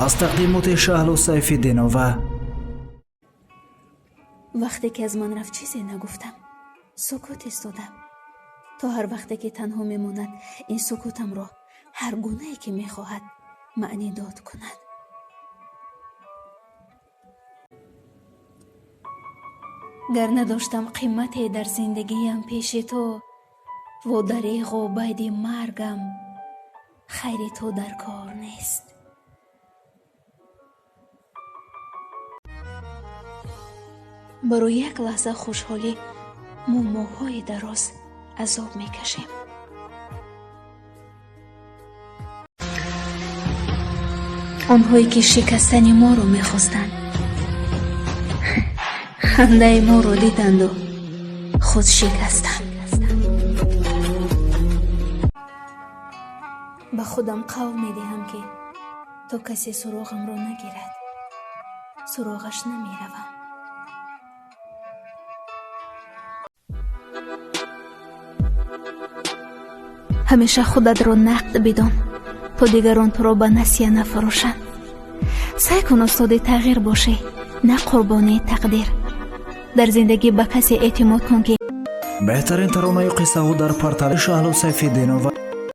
Аз тақдимоти Шаҳлу Сайфиддинова. Вақте ки аз ман рафт, чизе нагуфтам, сукут истодам, то ҳар вақте ки танҳо мемонад, ин сукутамро ҳар гунае ки мехоҳад маънидод кунад. Гар надоштам қимате дар зиндагиям пеши ту, во дареғу байди маргам хайри ту дар кор нест. Барои як лаҳза хушҳолӣ мо моҳҳои дароз азоб мекашем. Онҳое ки шикастани моро мехостанд, хандаи моро диданду худ шикастанд. Ба худам қавл медиҳам, ки то касе суроғамро нагирад, суроғаш намеравам. Ҳамеша худатро нақд бидон, то дигарон туро ба насия нафурӯшанд. Саъй кун устоди тағйир бошӣ, на қурбонии тақдир. Дар зиндагӣ ба касе эътимод кун, ки Беҳтарин таронаю қиссаҳо дар портали Шаҳлу Сайфиддинова.